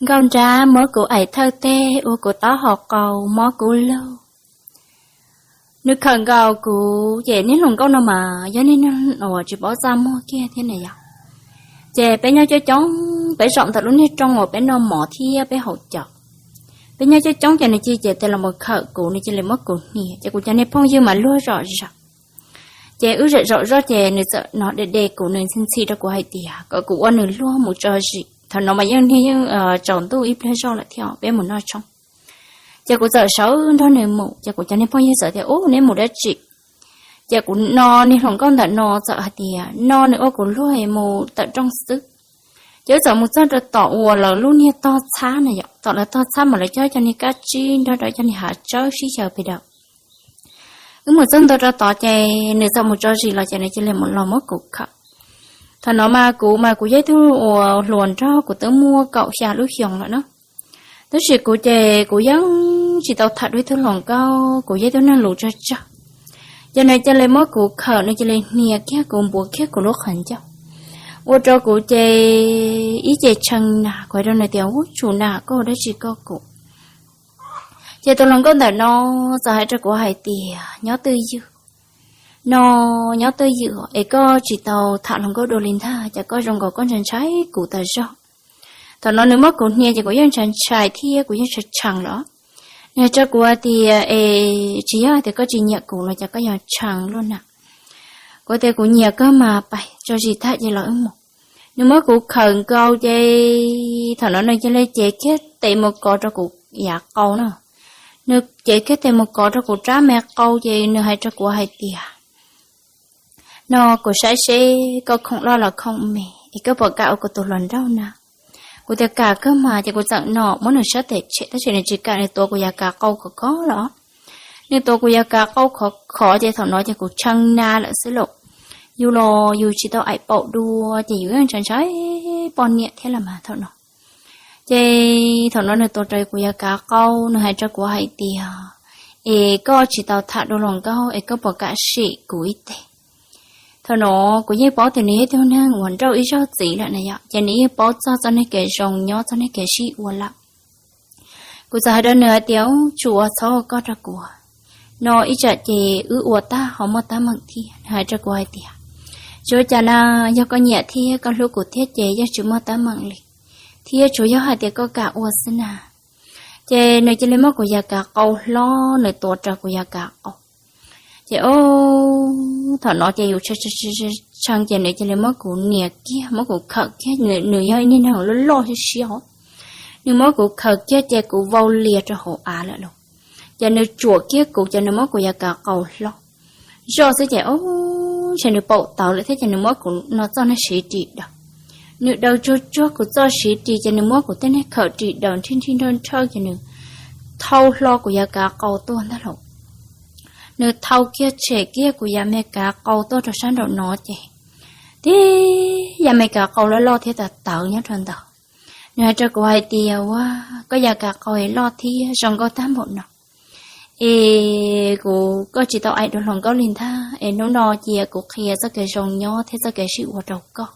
Nkauj nrab muab kuv aim thawj teg ua kuv taub hau qau mob kuv lug. Nws khawm nkaus kuv ces niag hluas nkauj no mas yog niag neeg uas tsis paub txaj muag kiag thiab na yom. Ces peb nyob coob coob, peb zaum ntawm lub niag rooj uas peb noj mov thiab peb haus cawv. Peb nyob coob coob ces nws cia li los mus khawm kuv, nws cia li muab kuv hnia, ces kuv cov niag phooj ywg mas luag zom zaws. Ces wb zam zaum zoj ces nws txawm hnov de de kuv, nws ntxhi ntxhi rau kuv hais tias kom kuv ua nws luag mus tso zis. Thaum no mas yeej niag yeej tsaus ntuj ib pliag zog lawm thiab peb mus noj tshoob. Ces kuv txawm sawv nrog nws mus, ces kuv cov niag phooj ywg txawm tias, Ub, neb mus dab tsi? Ces kuv no niag hluas nkauj ntawm no txawm hais tias no nws ua kuv luag mus tawm rooj xwb. Ces wb txawm mus txog rau tom uas lawv lub niag tog txhab na yom, tom lawv tog txhab mas lawv cog cov niag kab tsib nrog rau cov niag hav tsawb sib xyaw pes daws. Wb mus txog ntua rau tod ces nws txawm mus tso zis los ces nws cia li mus los muab kuv khawm. Thaum no mas kuv mas kuv yog ib tug uas hluas nraug, kuv twb muaj kaum xya lub xyoos lawm na. Tab sis kuv ces kuv yeej tsis tau tham dua ib tug hluas nkauj, kuv yog ib tug neeg lus tsawg tsawg. Ces nws cia li muab kuv khawm, nws cia li hnia kiag kuv, npuav kiag kuv lub qhov ncauj, ua rau kuv ces ib ce tshee na. Kuv hais rau nws tias, Ub, tsum na, koj ua dab tsi koj kuv? Ces tus hluas nkauj ntawm no txawm hais rau kuv hais tias, Nyob twj ywm, no nyob twj ywm es koj tsis tau tham hluas nkauj dua li ntag, ces koj zoo nkaus koj ntshai ntshai kuv tas zog. Thaum no nws muab kuv hnia ces kuv yeej ntshai ntshai thiab kuv yeej tshee tshee los. Nws hais rau kuv hais tias, Es tsis yog hais tias koj tsis nyiam kuv los cas koj yuav tshee luaj na? Kuv tias, Kuv nyiam kawg mas, pais tso zis tag ces los wb mus. Nws muab kuv khawm nkaus ces thaum no nws cia li cev kiag tes mus kov rau kuv yav qau na. Nws cev kiag tes mus kov rau kuv rab me qau ces nws hais rau kuv hais tias, No kuv saib seb koj khoom loj los khoom me es koj puas kam ua kuv tus hluas nraug na? Kuv tias, Kam kawg mas. Ces kuv txawm no muab nws sab tes tshem, tab sis nws tsis kam, nws tuav kuv yav kav qau khov khov los. Nws tuav kuv yav kav qau khov khov ces thaum no ces kuv tshee na lawm xwb lauj. Yus los yus tsis tau aim paum dua ces yus yeej ntshai ntshai poj niam thiab los mas thaum no. Ces thaum no nws tuav rawv kuv yav kav qau, nws hais rau kuv hais tias, Es koj tsis tau tham dua hluas nkauj es koj puas kam sim kuv ib teg? Thaum no kuv yeej paub tias nws yog ib tug neeg uas nrauj ib zaug txiv lawm na yom, ces nws yeej paub txog txoj niag kev zoo nyob, txoj niag kev sib ua lawm. Kuv txawm hais rau nws hais tias, Ub, tsuas ua txhob ua koj rau kuv, no ib tsam ces wb ua tag ho muaj teeb meem thiab. Nws hais rau kuv hais tias, Tsuav cas na, yog koj nyiam thiab koj hlub kuv thiab ces yeej tsis muaj teeb meem li, thiab tsuas yog hais tias koj kam ua xwb na. Ces nws cia li muab kuv yav kav qau hlob, nws tuav rawv kuv yav kav qau. Ces o, thaum no ces yus tshee ces nws cia li muab kuv nias kiag, muab kuv khawm kiag, nws yog ib niag neeg loj loj siab siab os. Nws muab kuv khawm kiag ces kuv vau lias rau hauv av lawm lauj. Ces nws tsuam kiag kuv ces nws muab kuv yav kav qau hlob zoj xwb ces o, ntshe nws paum tawv lawm thiab ces nws muab kuv no txoj niag siv ris daws. Nws daws tsuag tsuag kuv txoj siv ris ces nws muab kuv tej niag khawm ris daws nrhij nrhij nrhawj nrhawj ces nws thau hlo kuv yav kav qau tuaj ntag lauj. Nws thau kiag tshem kiag kuv yav me kav qau tuaj rau sab nraum no ces tib yav me kav qau loj loj thiab tawv tawv nyob rau ntawd. Nws hais rau kuv hais tias, Ua, koj yav kav qau es loj thiab zoo nkauj tag npaum no, es kuv, koj tsis tau aim dua hluas nkauj li ntag, es hnub no cia kuv qhia txoj kev zoo nyob thiab txoj kev sib ua rau koj.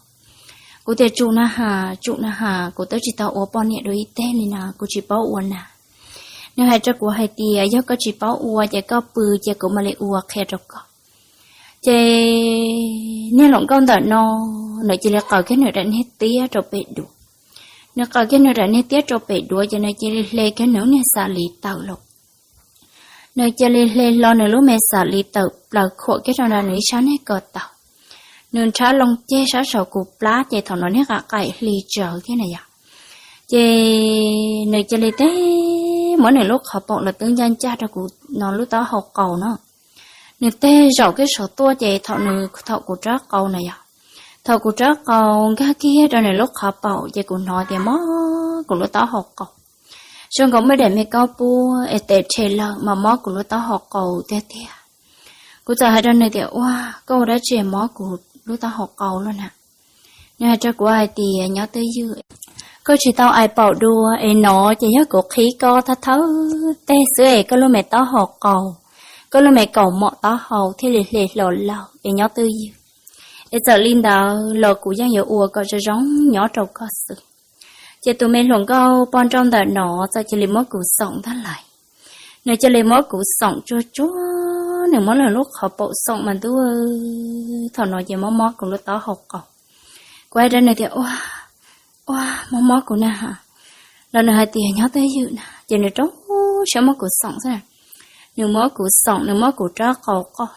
Kuv tias, Tsum na has, tsum na has, kuv twb tsis tau ua poj niam dua ib teg li na, kuv tsis paub ua na. Nws hais rau kuv hais tias, Yog koj tsis paub ua ces koj pw cia kuv mam li ua qhia rau koj. Ces niag hluas nkauj ntawm no, nws cia li qaws kiag nws daim niag tiab rau pem duav. Nws qaws kiag nws daim niag tiab rau pem duav ces nws cia li hle kiag nws lub niag xav li tawm los. Nws cia li hle hlo nws lub me xav li tawm plaws khuam kiag rau nram nws ib sab niag ko taw. Nws nrhab loo ceg sab saum kuv plab ces thaum no niag qa qaim hli tsawv thiab na yom. Ces nws cia li teb muab nws lub qhov paum los twb ncaj ncaj rau kuv no lub taub hau qau no. Nws teg zaum kiag saum tuaj ces thaum nws, thaum kuv rab qau na yom, thaum kuv rab qau nkag kiag rau nws lub qhov paum ces kuv hnov tias mob kuv lub taub hau qau. Zoo nkaus muaj daim me kaub puab es tes rhe lawm mas mob kuv lub taub hau qau tiag tiag. Kuv txawm hais rau nws tias, Ua, koj ua dab tsi mob kuv lub taub hau qau luaj na? Nws hais rau kuv hais tias, Nyob twj ywm, koj tsis tau aim paum dua es no ces yog kuv qhib koj thawj thawj teg xwb es koj lub me taub hau qau, koj lub me kaus mom taub hau thiaj li hle hlo lawm es nyob twj ywm. Es txawm li ntawd los kuv yeej yuav ua kom zoo zoo nyob rau koj xwb. Ces tus me hluas nkauj poj nrauj ntawm no txawm cia li muab kuv xoom ntag lais. Nws cia li muab kuv xoom tsuag tsuag, nws muab nws lub qhov paum xoom mas ntuj, thaum no ces mob mob kuv lub taub hau qaus. Kuv hais rau nws tias, Ua, ua, mob mob kuv na. Los nws hais tias, Nyob twj ywm na. Ces nws rau siab muab kuv xoom xwb na. Nws muab kuv xoom, nws muab kuv rab qau qoj,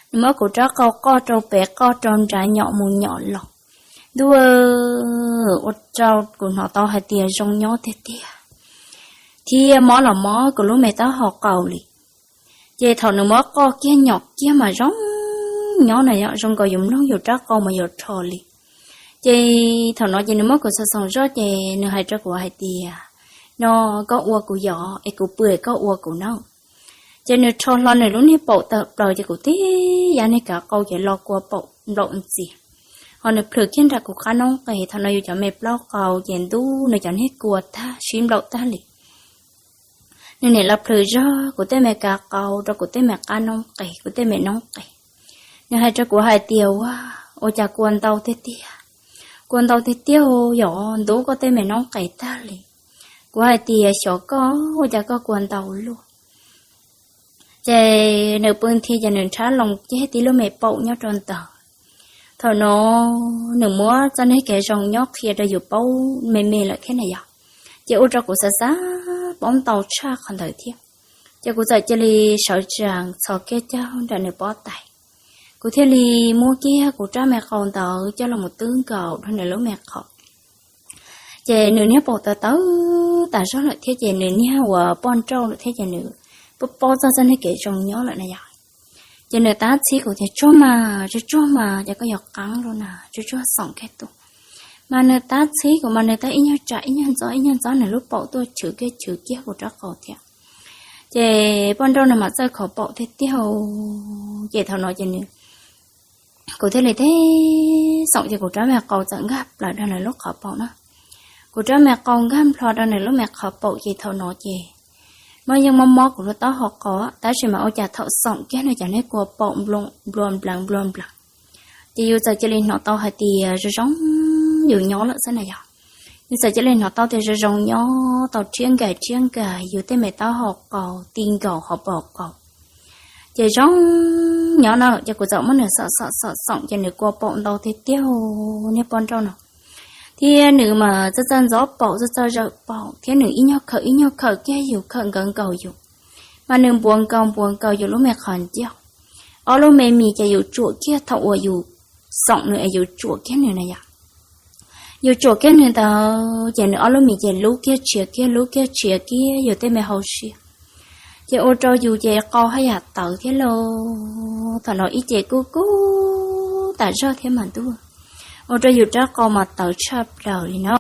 nws muab kuv rab qau qoj rau pem qoj rau nrad nyom mus nyom los. Ntuj, ua rau kuv hnov tau hais tias zoo nyob tiag tiag, thiab mob los mob kuv lub me taub hau qaus li. Ces thaum nws muab qoj kiag nyom kiag mas zoo nyob na yom, zoo nkaus yus mloog yus rab qau mas yuav rho li. Ces thaum no ces nws muab kuv xoom xoom zoj ces nws hais rau kuv hais tias, No, koj ua kuv yom, es kuv pw es koj ua kuv na. Ces nws rho hlo nws lub niag paum tawm plaws ces kuv tib yav niag kav qau ces lo kua paum nplaum ntxias. Ho nws plhws kiag nram kuv qab noob qes, thaum no yus cov me plaub qau ces ntub nws cov niag kua tag sib nplaum tag li. Nws niam los plhws zog kuv tej me kav qau rau kuv tej me qab noob qes, kuv tej me noob qes. Nws hais rau kuv hais tias, Ua, ua cas kua ntau tiag tiag, kua ntau tiag tiag, yog ntub koj tej me noob qes tag li. Kuv hais tias, Xyov koj, ua cas koj kua ntau luaj. Ces nws pw nthi ces nws nrhab loo ceg tib lub me paum nyob rau ntawd. Thaum no nws muab txoj niag kev zoo nyob qhia rau yus paub me me lawm thiab na yom. Ces ua rau kuv xav xav paub ntau tshaj qhov ntawd thiab. Ces kuv txawm cia li sawv tsees txhos kiag caug nram nws pob tais. Kuv thiaj li muab kiag kuv rab me qau ntawd coj los mus twb nkaus rau nws lub me qhov. Ces nws niag paum tawv tawv tas zog lawm thiab ces nws niag uas poj nrauj lawm thiab ces nws paub paub txog txoj niag kev zoo nyob lawm na yom. Ces nws tab txhib kuv tias, Tsuag mas, tsuag tsuag mas, ces koj yuav qeeb lawm na, tsuag tsuag xoom kiag tuaj. Mas nws tab txhib kuv mas nws tab ib nyuag tsam ib nyuag ntxob ib nyuag ntxob nws lub paum tuaj chwv kiag chwv kiag kuv rab qau thiab. Ces poj nrauj nws mas txawj khov paum tiag tiag. Ces thaum no ces nws, kuv thiaj li tib xoom ces kuv rab me qau txawm nkag plaws rau nws lub qhov paum na. Kuv rab me qau nkag nplho rau nws lub me qhov paum ces thaum no ces mob yeej mob mob kuv lub taub hau qaus, tab sis mas ua cas thaum xoom kiag nws cov niag kua paum nplua nplees nplua nplees, ces yus txawm cia li hnov tau hais tias zoo zoo yus nyob lawm xwb na yom. Yus txawm cia li hnov tau tias zoo zoo nyob, tau rhiab nkais rhiab nkais yus tej me taub hau qaus ti nkaus hauv paus qaus. Ces zoo nyob no ces kuv txawm muab nws xom xom xom xoom ces nws kua paum ntau tiag tiag niag poj nrauj no. Thiab nws mas txawj txawj ntxov paum txawj txawj zawm paum thiab nws ib nyuag khawm ib nyuag khawm kiag yus khawm nkawd nkaus yus. Mas nws npuav nkaus npuav nkaus yus lub me qhov ncauj. Ob lub me mis ces yus tsuam kiag thaum uas yus xoom nws es yus tsuam kiag nws na yom. Yus tsuam kiag nws ntawd ces nws ob lub mis ces lub kiag tshiav kiag lub kiag tshiav kiag yus tej me hauv siab. Ces ua rau yus ces qau haj yam tawv thiab lauj. Thaum no ib ce kub kub tas zog thiab mas ntuj, ua rau yus rab qau mas tawv tshaj plaws li no.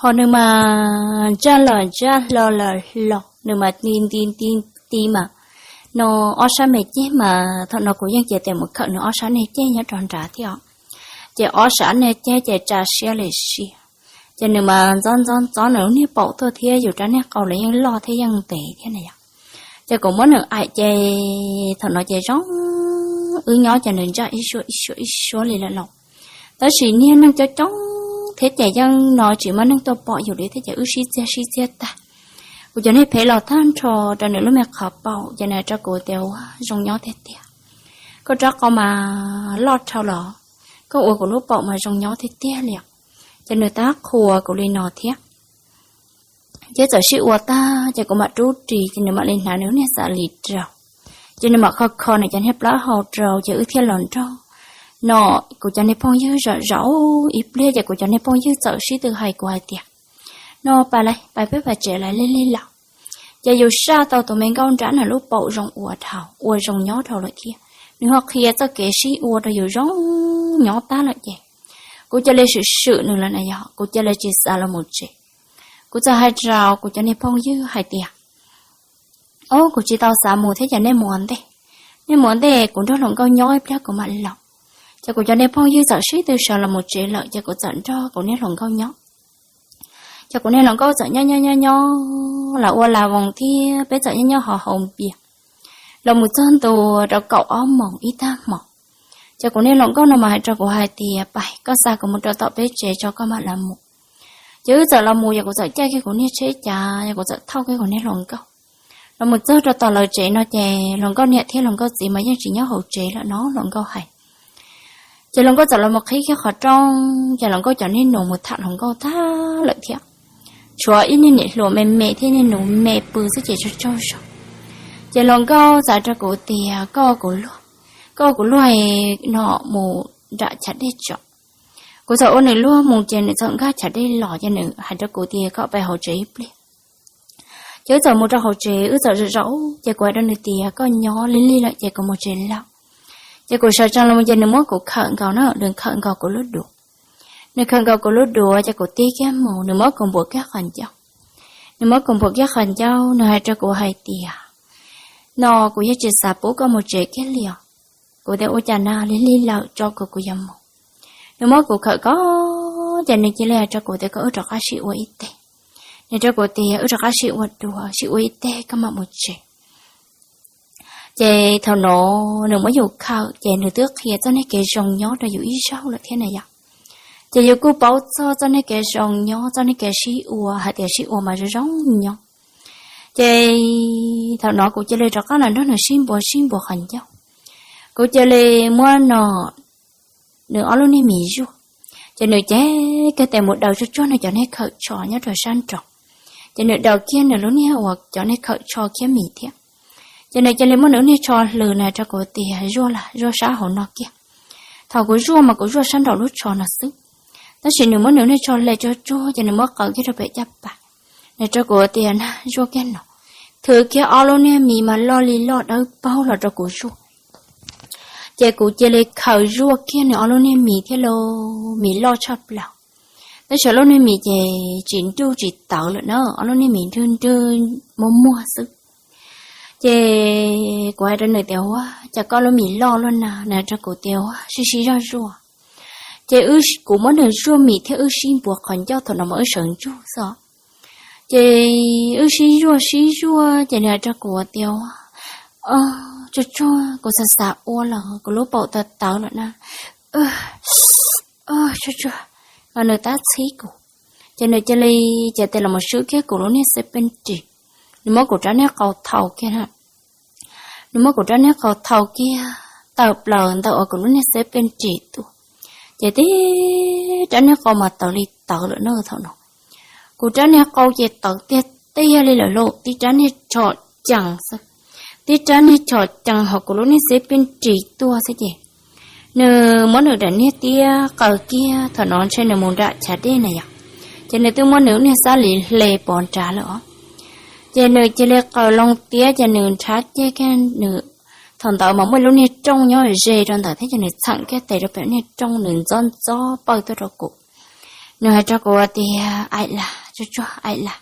Ho nws mas ntsaj los ntsaj hlo los hlo, nws mas nti nti nti nti mas no ob sab me ceg mas thaum no kuv yeej cia tes mus khawm nws ob sab niag ceg nyob rau nrad thiab os. Ces ob sab niag ceg ces tsa siab li siab. Ces nws mas ntxob ntxob ntxob nws lub niag paum tuaj thiab yus rab niag qau los yeej loj thiab yeej ntev thiab na yom. Ces kuv muab nws aim ces thaum no ces zoo wb nyob ces nws ntsaj ib suab ib suab ib suab li lawm los. Tab sis niag neeg coob coob thiab ces yeej no tsis muaj neeg tuaj pom yus li thiab ces wb sib txiag sib txiag tag. Kuv cov niag phev los tag nrho rau nws lub me qhov paum ces nws hais rau kuv tias, Ua zoo nyob tiag tiag, koj rab qau mas loj dhau los, koj ua kuv lub paum mas zoo nyob tiag tiag li os. Ces nws tab qhuas kuv li no thiab. Ces txawm sib ua tag ces kuv mam rub ris ces nws mam li hnav nws lub niag xav lis rau. Ces nws mam kho kho nws cov niag plaub hau rau ces wb thiaj los nrog no kuv cov niag phooj ywg zom zaws ib pliag ces kuv cov niag phooj ywg txawm sib tw hais kuv hais tias, No pais lawm, pais peb pais tsev lawm lig lig los. Ces yus saj tau tus me nkauj nrab nws lub paum zoo ua dhau, ua zoo nyob dhau lawm thiab. Nws ho qhia txoj kev sib ua rau yus zoo nyob tag lawm ces kuv cia li swm swm nws lawm na yog, kuv cia li tsis xav los mus tsev. Kuv txawm hais rau kuv cov niag phooj ywg hais tias, Ob, kuv tsis tau xav mus thiab ces nej mus ua ntej. Nej mus ua ntej kuv nrog hluas nkauj nyob ib pliag kuv mam los. Ces kuv cov niag phooj ywg txawm sib tw sawv los mus tsev lawm ces kuv txawm nrog kuv niag hluas nkauj nyob. Ces kuv niag hluas nkauj txawm nyob nyob nyob nyob los ua las voos thiab peb txawm nyob nyob ho haus npias los mus txog ntua rau kaum ob moos ib tag hmo. Ces kuv niag hluas nkauj no mas hais rau kuv hais tias, Pais, koj xa kuv mus rau tom peb tsev tso koj mam los mus. Ces wb txawm los mus, ces kuv txawm caij kiag kuv niag tsheb cav, ces kuv txawm thauj kiag kuv niag hluas nkauj los mus txog rau tom lawv tsev no, ces hluas nkauj niam thiab hluas nkauj txiv mas yeej tsis nyob hauv tsev lawm no, hluas nkauj hais. Ces hluas nkauj txawm los mus qhib kiag qhov rooj, ces hluas nkauj cov niag nus mus tham hluas nkauj tag lawm thiab. Tshuav ib niag niam hluas me me thiab niag nus me pw xwb ces tsaug tsaug zog. Ces hluas nkauj txawm hais rau kuv tias, koj ua kuv luag, koj ua kuv luag no mus nram chav dej tso. Kuv txawm ua nws luag mus, ces nws txawm nkag chav dej los, ces nws hais rau kuv tias kom pais hauv tsev ib pliag. Ces wb txawm mus rau hauv tsev, wb txawm zaum zaum, ces kuv hais rau nws tias koj nyob lig lig lawm ces kuv mus tsev lawm. Ces kuv sawv tsees los mus ces nws muab kuv khawm nkaus na, nws khawm nkaus kuv lub duav. Nws khawm nkaus kuv lub duav ces kuv tig kiag mus, nws muab kuv npuav kiag qhov ncauj. Nws muab kuv npuav kiag qhov ncauj, nws hais rau kuv hais tias, no kuv yeej tsis xav pub koj mus tsev kiag li os. Kuv tias ua cas na, lig lig lawm, tso kuv, kuv yuav mus. Nws muab kuv khawm koj, ces nws cia li hais rau kuv tias koj wb rov qab sib ua ib teg. Nws rau kuv tias wb rov qab sib ua dua, sib ua ib teg koj mam mus tsev. Ces thaum no nws muab yus khawm ces nws twb qhia txoj niag kev zoo nyob rau yus ib zaug lawm thiab na yom. Ces yus kuj paub txog txoj niag kev zoo nyob, txoj niag kev sib ua, hais tias sib ua mas zoo zoo nyob. Ces thaum no kuv cia li rov qab los nrog nws sib npuav sib npuav qhov ncauj. Kuv cia li muab no nws ob lub niag mis zuaj, ces nws cev kiag tes mus daws tsuag tsuag nws cov niag khawm tsho nyob rau sab nraud. Ces nws daws kiag nws lub niag uas cov niag khawm tsho khiab mis thiab. Ces nws cia li muab nws lub niag tsho hlws na rau kuv tias zuaj las, zuaj sab hauv no kiag. Thaum kuv zuaj mas kuv zuaj sab nraum lub tsho no xwb, tab sis nws muab nws lub niag tsho hle tsuag tsuag ces nws muab qaws kiag rau pem caj pas. Nws rau kuv tias na zuaj kiag no, thwv kiag ob lub niag mis mas loj li loj dawb paug los rau kuv zuaj. Ces kuv cia li khaws zuaj kiag nws ob lub niag mis thiab lauj, mis loj tshaj plaws. Tab sis ob lub niag mis ces tsis nruj tsis tawv lawm na, ob lub niag mis nrwg nrwg muag muag xwb. Ces kuv hais rau nws tias ua cas koj lub mis loj luaj na, nws hais rau kuv tias ua sib sib zog zuaj. Ces kuv muab nws zuaj mis thiab wb sib npuav qhov ncauj thaum no mas wb sawv ntsug xwb. Ces wb sib zuaj sib zuaj ces nws hais rau kuv tias ua tsuag tsuag, kuv xav xav ua lawm, kuv lub paum tawv tawv lawm na, tsuag tsuag. Mas nws tab txhib kuv, ces nws cia li cev tes los mus swb kiag kuv lub niag xeb pej nris. Nws muab kuv rab niag qau thau kiag na, nws muab kuv rab niag qau thau kiag tawm plaws ntawm uas kuv lub niag xeb pej nris tuaj. Ces tib rab niag qau mas tawv li tawv lawm na thaum no. Kuv rab niag qau ces tawv tiag tiag li lawm lauj, tib rab niag tsho cees xwb, tib rab niag tsho cees hauv kuv lub niag xeb pej nris tuaj xwb ces nws muab nws daim niag tiab qaws kiag, thaum no ntshe nws mus nram chav dej na yom, ces nws twb muab nws lub niag xab lis hle pov nrad lawm os. Ces nws cia li qaws loo tiab ces nws nrhab ceg kiag nws, thaum ntawd mas muaj ib lub niag rooj nyob ze rau ntawd thiab ces nws txheem kiag tes rau pem niag rooj, nws ntxob ntxob pawj tuaj rau kuv. Nws hais rau kuv tias aim las, tsuag tsuag aim las.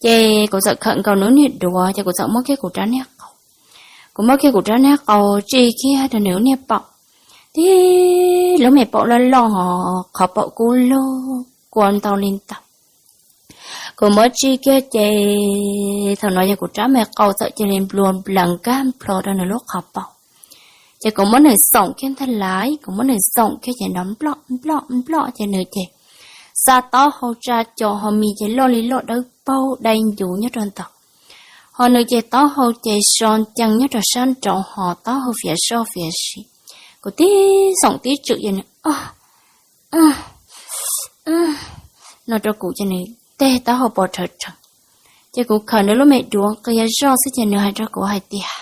Ces kuv txawm khawm nkaus nws lub niag duav ces kuv txawm muab kiag kuv rab niag qau, kuv muab kiag kuv rab niag qau tsi kiag rau nws lub niag paum, tib lub me paum loj loj, qhov paum kub lug kua ntau li ntau. Kuv muab tsi kiag ces thaum no yog kuv rab me qau txawm cia li nplua nplees nkag nplho rau nws lub qhov paum. Ces kuv muab nws xoom kiag ntag lais, kuv muab nws xoom kiag ces nrov nploj nploj nploj ces nws ces xa taub hau tsa co ho mis ces loj li loj dawb paug dai ncuv nyob rau ntawd. Ho nws ces taub hau ces so ncees nyob rau sab nraud ho taub hau fiav soj fiav si. Kuv tib xoom tib tswm ces nws no rau kuv ces nws teg taub hau pov rhawv rheev. Ces kuv khawm nws lub me duav nqia zoj xwb ces nws hais rau kuv hais tias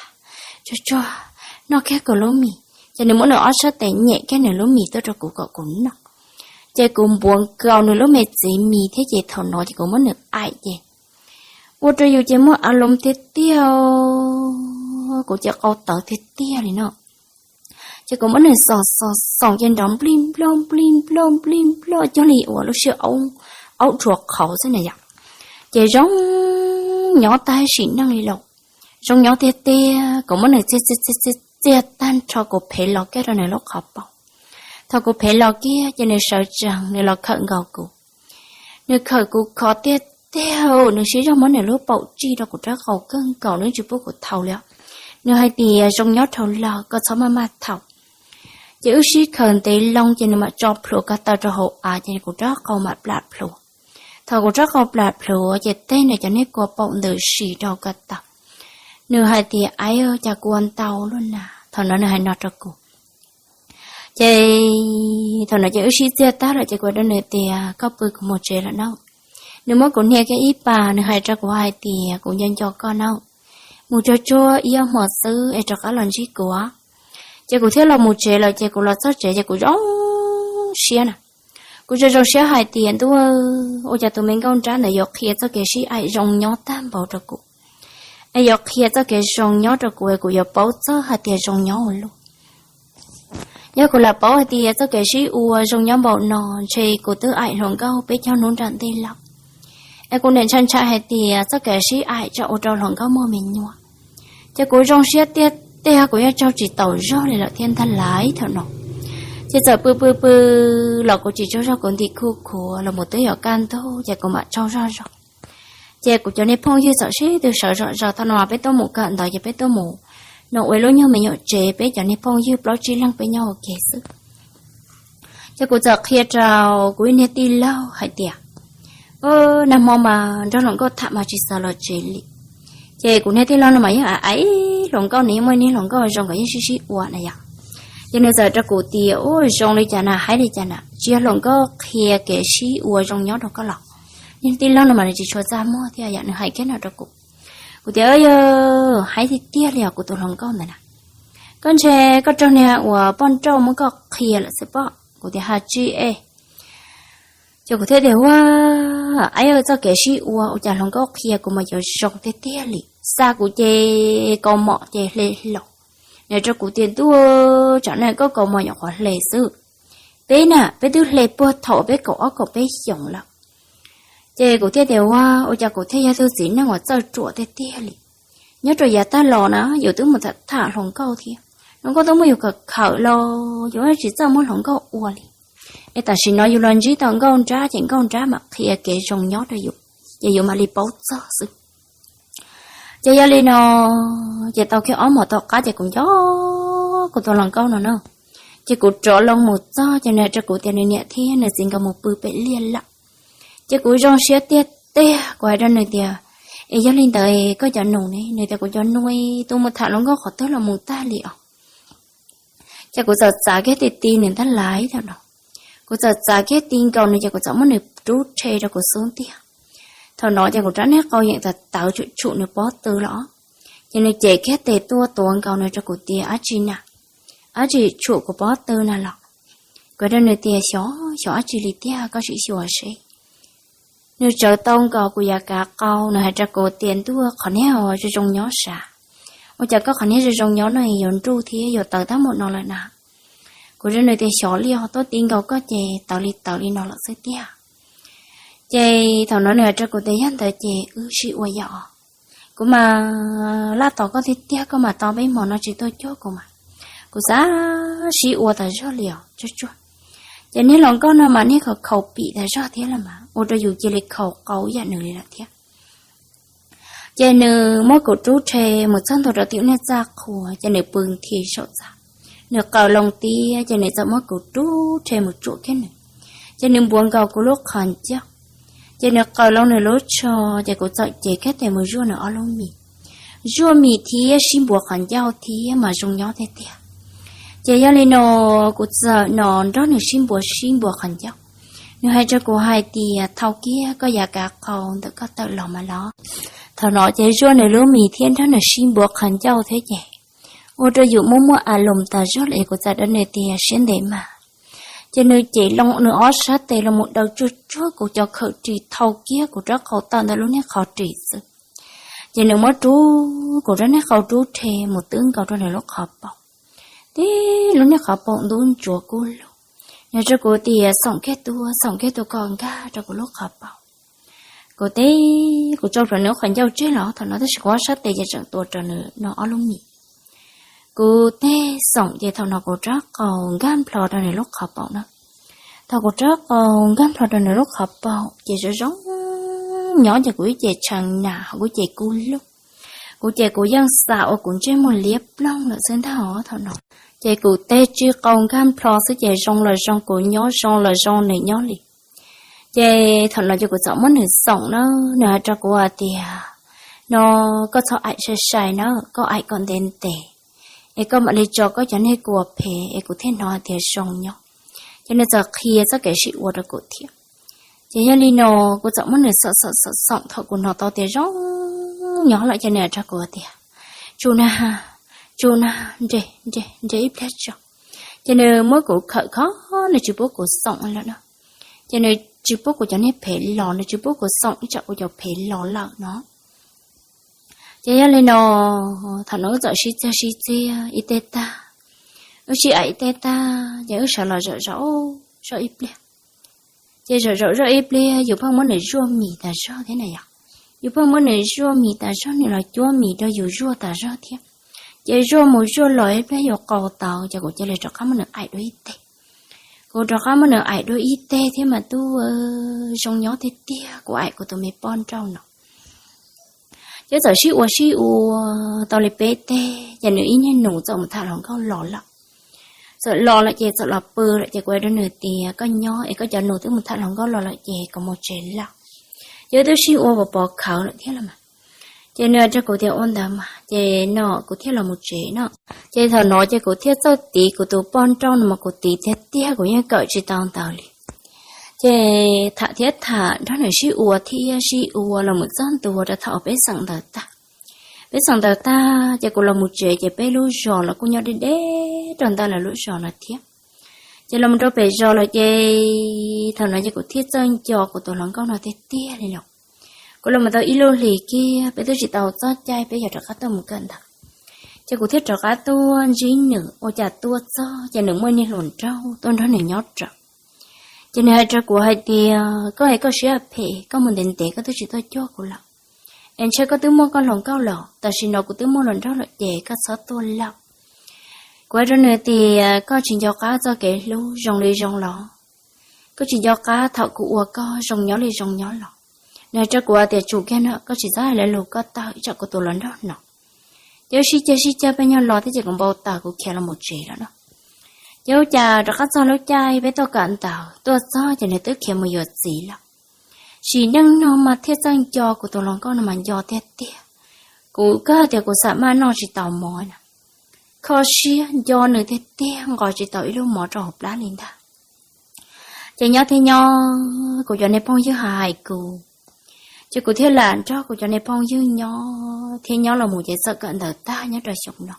tsuag tsuag, noj kiag kuv lub mis. Ces nws muab nws ob sab tes nyem kiag nws lub mis tuaj rau kuv kom kuv noj. Ces kuv npuav nkaus nws lub me txiv mis thiab ces thaum no ces kuv muab nws aim ces ua rau yus ces muaj a loos tiag tiag, kuv ces qau tawv tiag tiag li no. Ces kuv muab nws xoom xoom xoom ces nrov nplij nploj nplij nploj nplij nploj cog li uas lub siab aub rhuav qhauv xwb na yom. Ces zoo nyob tag sim neej li lauj, zoo nyob tiag tiag. Kuv muab nws txiag txiag txiag tag nrho kuv phev los kiag rau nws lub qhov paum. Thaum kuv phev los kiag ces nws sawv tsees nws los khawm nkaus kuv. Nws khawm kuv khov tiag tiag, nws siv zog muab nws lub paum tsij rau kuv rab qau kawg nkaus, nws tsis pub kuv thau li os. Nws hais tias zoo nyob dhau lawm, koj txhob maj maj thau. Ces wb sib khawm ntev loo ces nws mam tso plhuav ko taw rau hauv av ces kuv rab qau mam plam plhuav. Thaum kuv rab qau plam plhuav ces tej ntawd cov niag kua paum ntws si rau ko taw. Nws hais tias, Aib, cas kua ntau luaj na. Thaum no nws hais no rau kuv. Ces thaum no ces wb sib txiag tag lawm ces kuv rau nws tias, Koj pw, kuv mus tsev lawm nawb. Nws muab kuv hnia kiag ib pas, nws hais rau kuv hais tias, Kuv nco nco koj nawb, mus tsuag tsuag ib ob hmos xwb es rov qab los ntsib kuv. Ces kuv thiaj los mus tsev lawm ces kuv los txog tsev ces kuv zoo siab na. Kuv zoo zoo siab hais tias, Ntuj, ua cas tus me nkauj nrab ntawd yuav qhia txoj kev sib aim zoo nyob tag npaum rau kuv, es yuav qhia txoj kev zoo nyob rau kuv es kuv yuav paub txog hais tias zoo nyob ua luaj. Yog kuv lam paub hais tias txoj kev sib ua zoo nyob npaum no, ntshe kuv twb aim hluas nkauj peb caug hnub nram ntej lawm. Es kuv niaj ntshai ntshai hais tias txoj kev sib aim tsam ua rau hluas nkauj muaj me nyuam. Ces kuv zoo siab tiag tiag, kuv yeej tsaug tsis taus zog li lawm thiab ntag lauj thaum no. Ces txawm pw pw pw los kuv tsis tsaug zog, kuv nti khuj khuav los mus twb yuav kaj ntug ces kuv mam tsaug zog zog. Ces kuv cov niag phooj ywg txawm sib tw sawv zom zaws, thaum no peb tuaj mus kawm ntawv ces peb tuaj mus no ua ib lub nyuag me nyuam tsev, peb cov niag phooj ywg plaub tsib leeg peb nyob ua ke xwb. Ces kuv txawm qhia rau kuv ib niag tij laug hais tias, Nag hmo mas nrog hluas nkauj tham mas tsis xav los tsev li. Ces kuv niag tij laug no mas yeej aim aim hluas nkauj, nws yeej muaj ib niag hluas nkauj zoo nkawd yeej sib sib ua na yom. Ces nws txawm rau kuv tias, Ua zoo li cas na, hais li cas na, tsis yog hluas nkauj qhia kev sib ua zoo nyob rau koj los? Niag tij laug no mas nws tsis tshua txaj muag thiab yom, nws hais kiag no rau kuv. Kuv tias, Yog, hais tiag tiag li os kuv tus hluas nkauj ntawd na. Koj ntshe koj raug niag uas poj nrauj muab koj qhia lawm xwb pob. Kuv tias, Ha tsi es. Ces kuv thiaj tias, Ua, aib, txoj kev sib ua ua cas hluas nkauj qhia kuv mas yuav zoo tiag tiag li. Xa kuv ces kaus mom ces hle hlo. Nws rau kuv tias, Ntuj, tsam no koj kaus mom nyuam qhuav hle xwb. Peb na, peb twb hle puag thaum peb kaum ob kaum peb xyoos lawm. Ces kuv thiaj tias, Ua, ua cas kuv thiaj yog tug txiv neej uas txawj ruam tiag tiag li. Nyob rau yav tag los na yus twb mus tham tham hluas nkauj thiab, hluas nkauj twb muab yus khawm khawm los yus tsis txawj muab hluas nkauj ua li. Es tam sim no yus los ntsib tau nkauj nrab ces nkauj nrab mam qhia kev zoo nyob rau yus, ces yus mam li paub txog xwb. Ces yog li no, ces tau kiag ob hmos tom qab ces kuv nco kuv tus hluas nkauj no na. Ces kuv rov loo mus txog ces nws hais rau kuv tias nws niam thiab nws txiv nkawd mus pw pem liaj lawm. Ces kuv zoo siab tiag tiag, kuv hais rau nws tias, Es yog li ntawd koj cov nus ne? Nws tias, Kuv cov nus tus mus tham hluas nkauj qhov twg los mus tag li os. Ces kuv txawm txav kiag ti ti nws ntag lauj thaum no. Kuv txawm txav kiag ti nkaus nws ces kuv txawm muab nws rub rhe rau kuv xub ntiag. Thaum no ces kuv rab niag qau yeej tawv tawv tshum tshum nws pob tw los. Ces nws cev kiag tes tuaj tuav nkaus nws rau kuv tias, Dab tsi na? Dab tsi tshum kuv pob tw na los? Kuv rau nws tias, Xyov, xyov dab tsi li tiag, koj sim xyuas seb. Nws tsawv tau nkaus kuv yav kav qau, nws hais rau kuv tias, Ntuj, qhov niag zoo zoo nyob sav. Ua cas koj qhov niag zoo zoo nyob no yuav nruj thiab yuav tawv tag npaum no lawm na? Kuv rau nws tias, Xyov li os, tuaj ti nkaus koj ces tawv li tawv li no lawm xwb tiag. Ces thaum no nws hais rau kuv tias, Yog ntawd ces wb sib ua yom. Kuv mas laj tos koj tiag tiag, koj mas tos peb hmo no tsis tuaj cuag kuv mas. Kuv xav sib ua tas zog li os tsuag tsuag. Ces niag hluas nkauj no mas niag khaus khaus pim tas zog thiab los mas ua rau yus cia li khaus qau yam nws li lawm thiab. Ces nws muab kuv rub rhe mus txog ntua rau tim niag txaj qhua ces nws pw nthi saum txaj. Nws qaws loo tiab ces nws txawm muab kuv rub rhe mus tsuam kiag nws. Ces nws npuav nkaus kuv lub qhov ncauj. Ces nws qaws loo nws lub tsho, ces kuv txawm cev kiag tes mus zuaj nws ob lub mis. Zuaj mis thiab sib npuav qhov ncauj thiab mas zoo nyob tiag tiag. Ces yog li no kuv txawm no nrog nws sib npuav sib npuav qhov ncauj. Nws hais rau kuv hais tias, Thau kiag koj yav kav qau ntawm koj tawm los mas los. Thaum no ces zuaj nws lub mis thiab nrog nws sib npuav qhov ncauj thiab ces ua rau yus muaj muaj a loos tas zog li. Kuv txawm rau nws tias, Siab ntev mas. Ces nws cev loo nws ob sab tes los mus daws tsuag tsuag kuv cov khawm ris, thau kiag kuv rab qau tawm ntawm lub niag qhov ris xwb. Ces nws muab rub kuv rab niag qau rub rhe mus twb nkaus rau nws lub qhov paum. Tib lub niag qhov paum ntub ntsuav kub lug. Nws rau kuv tias, Xoom kiag tuaj, xoom kiag tuaj kom nkag rau kuv lub qhov paum. Kuv teb, kuv tso plhuav nws lub qhov ncauj tseg los thaum no tab sis kuv ob sab tes ces tseem tuav rau nws no ob lub mis. Kuv teb xoom ces thaum no kuv rab qau nkag nplho rau nws lub qhov paum na. Thaum kuv rab qau nkag nplho rau nws lub qhov paum ces zoo zoo nyob ces kuv ib ce tshee nas ho kuv ces kub lug. Kuv ces kuv yeej xav ua kuv ntsej muag liab ploog lawm xwb ntag os thaum no. Ces kuv teb tsi qau nkag nplho xwb ces zoo los zoo kuv nyob, zoo los zoo nws nyob li. Ces thaum no ces kuv txawm muab nws xoom na, nws hais rau kuv hais tias, no, koj txhob aim sai sai na, koj aim kom ntev ntev, es koj mam li tso koj cov niag kua phem es kuv thiaj hnov hais tias zoo nyob. Ces nws txawm qhia txoj kev sib ua rau kuv thiab. Ces yog li no, kuv txawm muab nws xoom xoom xoom xoom thaum kuv hnov tau tias zoo nyob lawm ces nws hais rau kuv tias, tsum na, tsum na, nres nres nres ib pliag tso. Ces nws muab kuv khawm kho, nws tsis pub kuv xoom lawm na. Ces nws tsis pub kuv cov niag phem los, nws tsis pub kuv xoom ib tsam kuv cov phem los lawm no. Ces yog li no, thaum no wb txawm sib txiag sib txiag ib teg tag, wb sib aim ib teg tag ces wb sawv los zaum zaum zoj ib pliag. Ces zaum zaum zoj ib pliag yus pheej muab nws zuaj mis tas zog thiab na yom. Yus pheej muab nws zuaj mis tas zog, nws los cuab mis rau yus zuaj tas zog thiab. Ces zuaj mus zuaj los ib pliag yus qau tau ces kuv cia li rov qab muab nws aim dua ib teg. Kuv rov qab muab nws aim dua ib teg thiab mas tub, zoo nyob tiag tiag kuv aim kuv tus me poj nrauj no. Ces txawm sib ua sib ua tau li peb teg ces nws ib niag nus txawm mus tham hluas nkauj los lawm. Txawm los lawm ces txawm los pw lawm ces kuv hais rau nws tias koj nyob es koj cov nus twb mus tham hluas nkauj los lawm ces kuv mus tsev lawm. Ces twb sib ua pov pov khawv lawm thiab los mas. Ces nws hais rau kuv tias ua ntawd mas ces no kuv thiaj los mus tsev no. Ces thaum no ces kuv thiaj txawj tiv kuv tus poj nrauj no mas kuv tiv tiag tiag kuv yeej kawm tsis tau ntawd li. Ces tham thiab tham nrog nws sib ua thiab sib ua los mus txog ntua rau thaum peb xeem ntawv tag. Peb xeem ntawv tag ces kuv los mus tsev ces peb lub zos los kuj nyob deb deb rau ntawm lawv lub zos no thiab. Ces los mus rau pem zos lawm ces thaum no ces kuv thiaj txawj nco kuv tus hluas nkauj no tiag tiag li los. Kuv los mus tau ib lub hlis kiag peb twb tsis tau txog caij peb yuav rov qab tuaj mus kawm ntawv. Ces kuv thiaj rov qab tuaj ntsib nws, ua cas tuaj txog ces nws muaj niag hluas nraug tuaj nrog nws nyob raws. Ces nws hais rau kuv hais tias koj es koj siab phem, koj mus ntev ntev koj twb tsis tuaj cuag kuv lawm. Es ntshe koj twb muaj koj hluas nkauj lawm, tam sim no kuv twb muaj hluas nraug lawm ces koj txhob tuaj lawm. Kuv hais rau nws tias koj tsis nco qab txoj kev hlub zoo li zoo los? Koj tsis nco qab thaum kuv ua koj zoo nyob li zoo nyob los? Nws hais rau kuv tias tsum kiag no, koj tsis txhob hais lus, koj tawm tsam kuv tus hluas nraug no. Ces wb sib ceg sib ceg peb nyuag los thiab ces kuv npau taws kuv khiav los mus tsev lawm no. Ces ua cas rov qab txog lub caij peb tuaj kawm ntawv tuaj txog ces nws twb khiav mus yuav txiv lawm. Sim neej no mas thiaj txawj nco kuv tus hluas nkauj no mas nco tiag tiag. Kuv kawg tias kuv xam maj noj tsis tau mov na. Kho siab nco nws tiag tiag, nqos tsis tau ib lub mov rau hauv plab li ntag. Ces nyob thiab nyob, kuv cov niag phooj ywg hais hais kuv, ces kuv thiaj lam nrog kuv cov niag phooj ywg nyob thiab nyob los mus ces txawm kawm ntawv tag nyob rau xyoo no.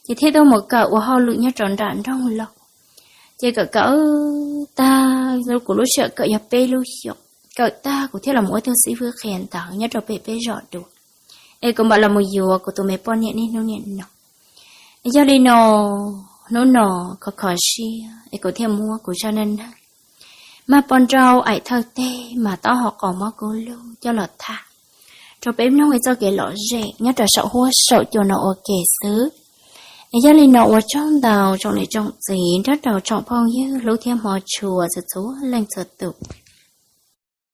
Ces thiaj tuaj mus kawm ua hauj lwm nyob rau nram nroog Lauj. Ces kawm kawm tag, kuv lub sij hawm kawm yog peb lub xyoos. Kawm tag kuv thiaj los mus ua ib tug xib fwb qhia ntawv nyob rau pem peb zos dua, es kuv mam los mus yuav kuv tus me poj niam niaj hnub niaj no. Yog li no, hnub no khov kho siab es kuv thiaj muab kuv zaj neej neeg mag poj nrauj aim thawj teg mas taub hau qau mob kub lug coj los tham rau peb mloog ib txoj kev lom zem nyob rau saum huab saum cua no ua ke xwb. Es yog li no ua tsaug ntau tsoom niam tsoom txiv nrog rau tsoom phooj ywg hlub thiab hmov tshua txhua txhua leej txhua tus.